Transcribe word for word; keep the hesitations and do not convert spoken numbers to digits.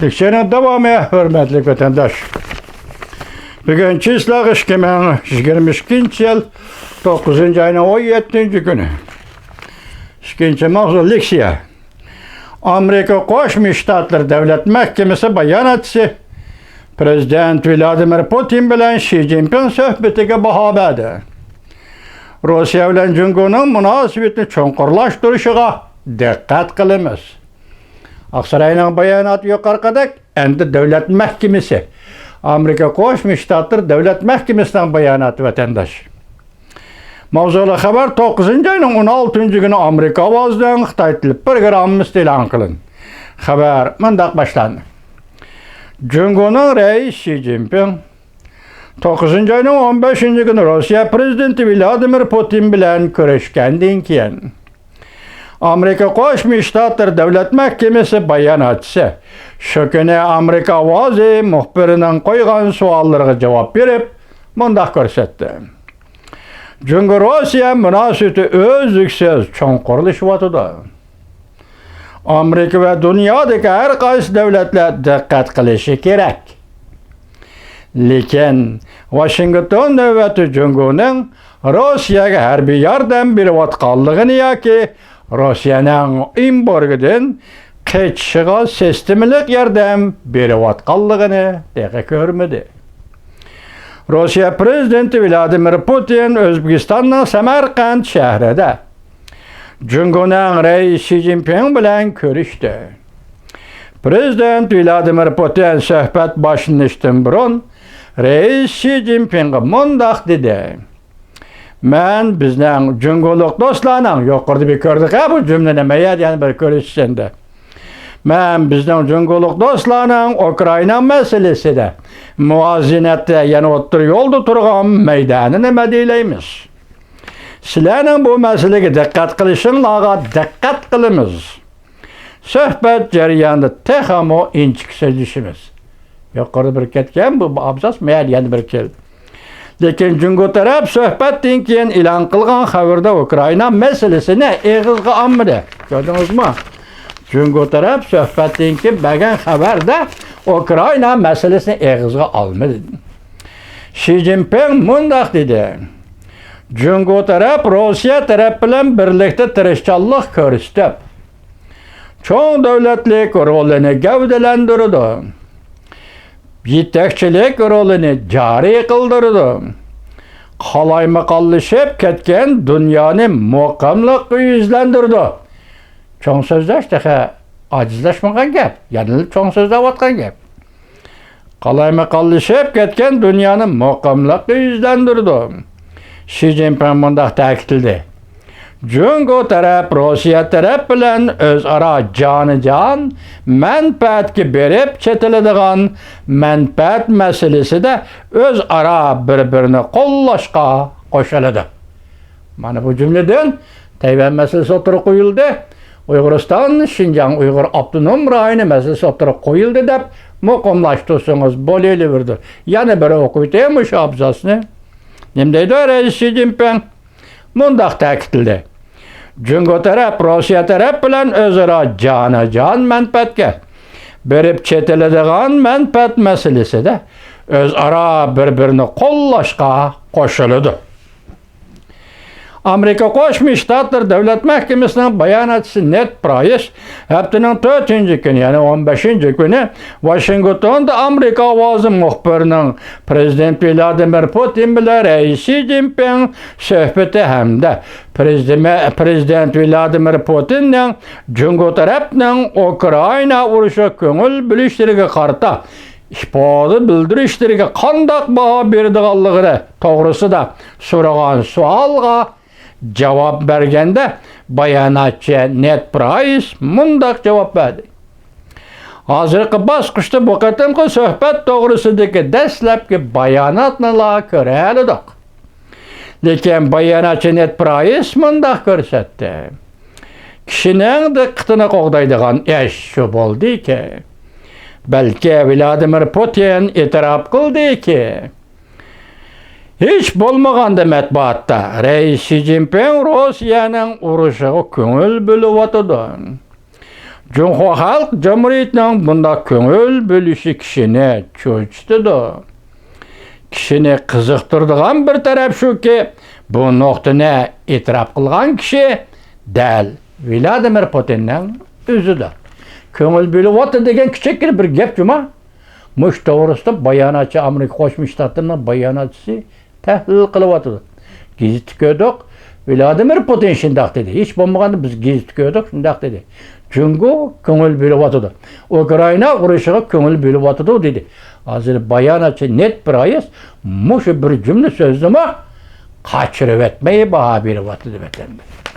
لېكسىيەنىڭ داۋامى، ھۆرمەتلىك ۋەتەنداش. بۈگۈن چىسلاغ ئىككى مىڭ يىگىرمە ئىككىنچى يىل توققۇزىنچى ئاينىڭ ئون يەتتىنچى كۈنى. ئىككىنچى ماۋزۇ لېكسىيە. ئامېرىكا قوشما شتاتلىرى دۆلەت مەھكىمىسى باياناتچىسى پرېزىدېنت ۋلادىمىر پۇتىن بىلەن شى جىنپىڭ سۆھبىتىگە باھا بەردى. روسىيە بىلەن جۇڭگونىڭ مۇناسىۋىتىنى چوڭقۇرلاشتۇرۇشىغا دىققەت قىلىمىز. ئاقساراينىڭ باياناتى يۇقىرىقىدەك، ئەمدى دۆلەت مەھكىمىسى، ئامېرىكا قوشما شتاتلىرى دۆلەت مەھكىمىسىنىڭ باياناتى، ۋەتەنداش. ماۋزۇلۇق خەۋەر توققۇزىنچى ئاينىڭ ئون ئالتىنچى كۈنى ئامېرىكا ئاۋازىنىڭ خىتاي تىل پروگراممىسىدا ئېلان قىلىندى. خەۋەر مۇنداق باشلاندى. جۇڭگونىڭ رەئىسى شى جىنپىڭ توققۇزىنچى ئاينىڭ ئون بەشىنچى كۈنى روسىيە پرېزىدېنتى ۋلادىمىر پۇتىن بىلەن كۆرۈشكەندىن كېيىن، ئامېرىكا قوشما شتاتلىرى دۆلەت مەھكىمىسى باياناتچىسى شۇ كۈنى ئامېرىكا ئاۋازى مۇخبىرىنىڭ قويغان سوئاللىرىغا جاۋاب بېرىپ، مۇنداق كۆرسەتتى. جۇڭگو روسىيە مۇناسىۋىتى ئۈزلۈكسىز چوڭقۇرلىشىۋاتىدۇ. ئامېرىكا ۋە دۇنيادىكى ھەر قايسى دۆلەتلەر دىققەت قىلىشى كېرەك. لېكىن ۋاشىنگتون نۆۋەتتە جۇڭگونىڭ روسىيەگە ھەربىي ياردەم بېرىۋاتقانلىقىنى ياكى روسىيەنىڭ ئېمبارگودىن قېچىشىغا سىستېمىلىق ياردەم بېرىۋاتقانلىقىنى تېخى كۆرمىدى. روسىيە پرېزىدېنتى ۋلادىمىر پۇتىن ئۆزبېكىستاننىڭ سەمەرقەنت شەھىرىدە جۇڭگونىڭ رەئىسى شى جىنپىڭ بىلەن كۆرۈشتى. پرېزىدېنت ۋلادىمىر پۇتىن سۆھبەت باشلىنىشتىن بۇرۇن رەئىس شى جىنپىڭغا مۇنداق دېدى: مەن بىزنىڭ جۇڭگولۇق دوستلارنىڭ، يۇقىرىدا بىر كۆردۇق ھە بۇ جۈملىنى، مەيەر يەنە بىر كۆرۈشسەندە. مەن بىزنىڭ جۇڭگولۇق دوستلارنىڭ ئۇكرائىنا مەسىلىسىدە مۇۋازىنەتتە يەنە ئوتتۇرا يولدا تۇرغان مەيدانىنى مەدھىيەلەيمىز. سىلەرنىڭ بۇ مەسىلىگە دىققەت قىلىشىڭلارغا دىققەت قىلىمىز. سۆھبەت جەريانىدا تېخىمۇ ئىنچىكە سۆزلىشىمىز. يۇقىرىدا بىر كەتكەن بۇ ئابزاس، مەيەر يەنە بىر كەل. لېكىن جۇڭگو تەرەپ سۆھبەتتىن كېيىن ئېلان قىلغان خەۋىرىدە ئۇكرائىنا مەسىلىسىنى ئېغىزغا ئالمىدى. كۆردىڭىزمۇ؟ جۇڭگو تەرەپ سۆھبەتتىن كېيىن بەرگەن خەۋەردە ئۇكرائىنا مەسىلىسىنى ئېغىزغا ئالمىدى. شى جىنپىڭ مۇنداق دېدى: جۇڭگو تەرەپ روسىيە تەرەپ بىلەن بىرلىكتە تىرىشچانلىق كۆرسىتىپ، چوڭ دۆلەتلىك رولىنى گەۋدىلەندۈرىدۇ. يېتەكچىلىك رولىنى جارى قىلدۇرىدۇ. قالايمىقانلىشىپ كەتكەن دۇنيانى مۇقىملىققا يۈزلەندۈرىدۇ. چوڭ سۆزلەش تېخى ئاجىزلاشمىغان گەپ، يەنىلا چوڭ سۆزلەۋاتقان گەپ. قالايمىقانلىشىپ كەتكەن دۇنيانى مۇقىملىققا يۈزلەندۈرىدۇ. شى جىنپىڭ مۇنداق تەكىتلىدى: جۇڭگو تەرەپ روسىيە تەرەپ بىلەن ئۆزئارا جانىجان مەنپەئەتكە بېرىپ چېتىلىدىغان مەنپەئەت مەسىلىسىدە ئۆزئارا بىر-بىرىنى قوللاشقا قوشۇلىدۇ. مانا بۇ جۈملىدىن تەيۋەن مەسىلىسى ئوتتۇرىغا قويۇلدى. ئۇيغۇرىستان، شىنجاڭ ئۇيغۇر ئاپتونوم رايونى مەسىلىسى ئوتتۇرىغا قويۇلدى دەپ مۇقىملاشتۇرسىڭىز بولۇۋېرىدۇ. يەنە بىر ئوقۇۋېتەي مۇشۇ ئابزاسنى. نېمە دەيدۇ رەئىس شى جىنپىڭ؟ مۇنداق تەكىتلىدى: جۇڭگو تەرەپ روسىيە تەرەپ بىلەن ئۆزئارا جانىجان مەنپەئەتكە بېرىپ چېتىلىدىغان مەنپەئەت مەسىلىسىدە ئۆزئارا بىر-بىرىنى قوللاشقا قوشۇلىدۇ. ئامېرىكا قوشما شتاتلىرى دۆلەت مەھكىمىسىنىڭ باياناتچىسى نېد پرايس ھەپتىنىڭ تۆتىنچى كۈنى، يەنى ئون بەشىنچى كۈنى ۋاشىنگتوندا ئامېرىكا ئاۋازى مۇخبىرىنىڭ پرېزىدېنت ۋلادىمىر پۇتىن بىلەن رەئىس شى جىنپىڭ سۆھبىتى ھەمدە پرېزىدېنت، پرېزىدېنت ۋلادىمىر پۇتىننىڭ جۇڭگو تەرەپنىڭ ئۇكرائىنا ئۇرۇشىغا كۆڭۈل بۆلۈشلىرىگە قارىتا ئىپادە بىلدۈرۈشلىرىگە قانداق باھا بېرىدىغانلىقى توغرىسىدا سورىغان سوئالغا جاۋاب بەرگەندە، باياناتچى نېد پرايس مۇنداق جاۋاب بەردى: ھازىرقى باسقۇچتا بۇ قېتىمقى سۆھبەت توغرىسىدىكى دەسلەپكى باياناتنىلا كۆرەلىدۇق. لېكىن باياناتچى نېد پرايس مۇنداق كۆرسەتتى: كىشىنىڭ دىققىتىنى قوغدايدىغان ئىش شۇ بولدىكى، بەلكى ۋلادىمىر پۇتىن ئېتىراپ قىلدىكى، ھېچ بولمىغاندا مەتبۇئاتتا رەئىس شى جىنپىڭ روسىيەنىڭ ئۇرۇشىغا كۆڭۈل بۆلۈۋاتىدۇ. جۇڭخۇا خەلق جۇمھۇرىيىتىنىڭ بۇنداق كۆڭۈل بۆلۈشى كىشىنى چۆچۈتىدۇ. كىشىنى قىزىقتۇرىدىغان بىر تەرەپ شۇكى، بۇ نۇقتىنى ئېتىراپ قىلغان كىشى دەل ۋلادىمىر پۇتىننىڭ ئۆزىدۇر. كۆڭۈل بۆلۈۋاتىدۇ دېگەن كىچىككىنە بىر گەپ جۇما. مۇشۇ توغرىسىدا باياناتچى، ئامېرىكا قوشما شتاتلىرىنىڭ باياناتچىسى تەھلىل قىلىۋاتىدۇ. گېزىتتە كۆردۇق، ۋلادىمىر پۇتىن شۇنداق دېدى. ھېچ بولمىغاندا بىز گېزىتتە كۆردۇق، شۇنداق دېدى. جۇڭگو كۆڭۈل بۆلۈۋاتىدۇ. ئۇكرائىنا ئۇرۇشىغا كۆڭۈل بۆلۈۋاتىدۇ دېدى. ھازىر باياناتچى نېت پرايس مۇشۇ بىر جۈملە سۆزنىمۇ قاچۇرۇۋەتمەي باھا بېرىۋاتىدۇ ۋەتەندە.